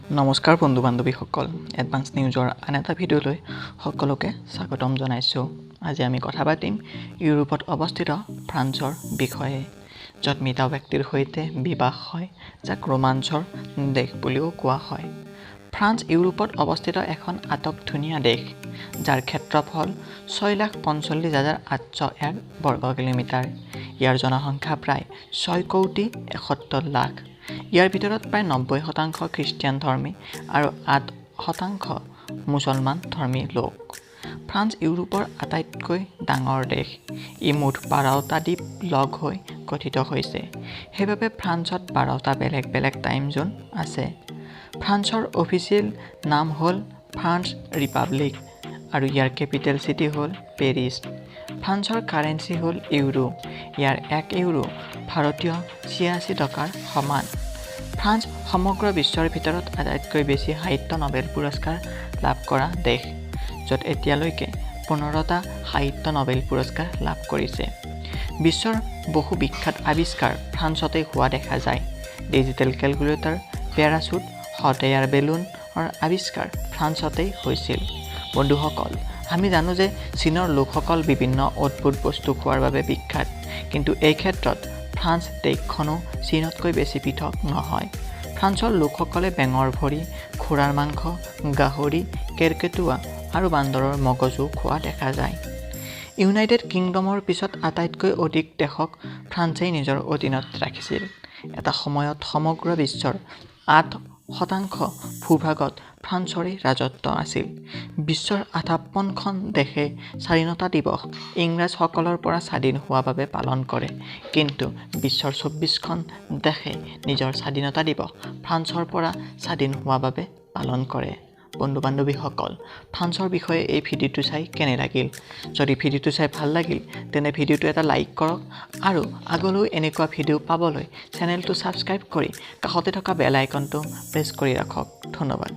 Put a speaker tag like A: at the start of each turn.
A: নমস্কাৰ বন্ধু বান্ধৱীসকল, এডভান্স নিউজৰ আন এটা ভিডিঅ'লৈ সকলোকে স্বাগতম জনাইছোঁ। আজি আমি কথা পাতিম ইউৰোপত অৱস্থিত ফ্ৰান্সৰ বিষয়ে, য'ত মৃত ব্যক্তিৰ সৈতে বিবাহ হয়, যাক ৰোমাঞ্চৰ দেশ বুলিও কোৱা হয়। ফ্ৰান্স ইউৰোপত অৱস্থিত এখন আটক ধুনীয়া দেশ, যাৰ ক্ষেত্ৰফল 6,45,801 বৰ্গ কিলোমিটাৰ। ইয়াৰ জনসংখ্যা প্ৰায় 6 কোটি 71 লাখ। ইয়াৰ ভিতৰত প্ৰায় 90% খ্ৰীষ্টিয়ান ধৰ্মী আৰু 8% মুছলমান ধৰ্মী লোক। ফ্ৰান্স ইউৰোপৰ আটাইতকৈ ডাঙৰ দেশ। ই মুঠ 12টা দ্বীপ লগ হৈ গঠিত হৈছে। সেইবাবে ফ্ৰান্সত 12টা বেলেগ বেলেগ টাইম জ'ন আছে। ফ্ৰান্সৰ অফিচিয়েল নাম হ'ল ফ্ৰান্স ৰিপাব্লিক আৰু ইয়াৰ কেপিটেল চিটি হ'ল পেৰিছ। ফ্ৰান্সৰ কাৰেঞ্চি হ'ল ইউৰো। ইয়াৰ 1 ইউৰো ভাৰতীয় 86 টকাৰ সমান। ফ্ৰান্স সমগ্ৰ বিশ্বৰ ভিতৰত আটাইতকৈ বেছি সাহিত্য নবেল পুৰস্কাৰ লাভ কৰা দেশ, য'ত এতিয়ালৈকে 15টা সাহিত্য নবেল পুৰস্কাৰ লাভ কৰিছে। বিশ্বৰ বহু বিখ্যাত আৱিষ্কাৰ ফ্ৰান্সতেই হোৱা দেখা যায়। Digital calculator, parachute, hot air বেলুনৰ আৱিষ্কাৰ ফ্ৰান্সতেই হৈছিল। বন্ধুসকল, আমি জানো যে চীনৰ লোকসকল বিভিন্ন অদ্ভুত বস্তু খোৱাৰ বাবে বিখ্যাত, কিন্তু এই ক্ষেত্ৰত ফ্ৰান্স দেশখনো চীনতকৈ বেছি পৃথক নহয়। ফ্ৰান্সৰ লোকসকলে বেঙৰ ভৰি, ঘোঁৰাৰ মাংস, গাহৰি, কেৰ্কেটুৱা আৰু বান্দৰৰ মগজু খোৱা দেখা যায়। ইউনাইটেড কিংডমৰ পিছত আটাইতকৈ অধিক দেশক ফ্ৰান্সেই নিজৰ অধীনত ৰাখিছিল। এটা সময়ত সমগ্ৰ বিশ্বৰ 8% ভূভাগত ফ্ৰান্সৰেই ৰাজত্ব আছিল। বিশ্বৰ 58খন দেশে স্বাধীনতা দিৱস ইংৰাজসকলৰ পৰা স্বাধীন হোৱা বাবে পালন কৰে, কিন্তু বিশ্বৰ 24খন দেশে নিজৰ স্বাধীনতা দিৱস ফ্ৰান্সৰ পৰা স্বাধীন হোৱা বাবে পালন কৰে। বন্ধু বান্ধৱীসকল, ফ্ৰান্সৰ বিষয়ে এই ভিডিঅ'টো চাই কেনে লাগিল? যদি ভিডিঅ'টো চাই ভাল লাগিল, তেনে ভিডিঅ'টো এটা লাইক কৰক আৰু আগলৈও এনেকুৱা ভিডিঅ' পাবলৈ চেনেলটো ছাবস্ক্ৰাইব কৰি কাষতে থকা বেল আইকনটো প্ৰেছ কৰি ৰাখক। ধন্যবাদ।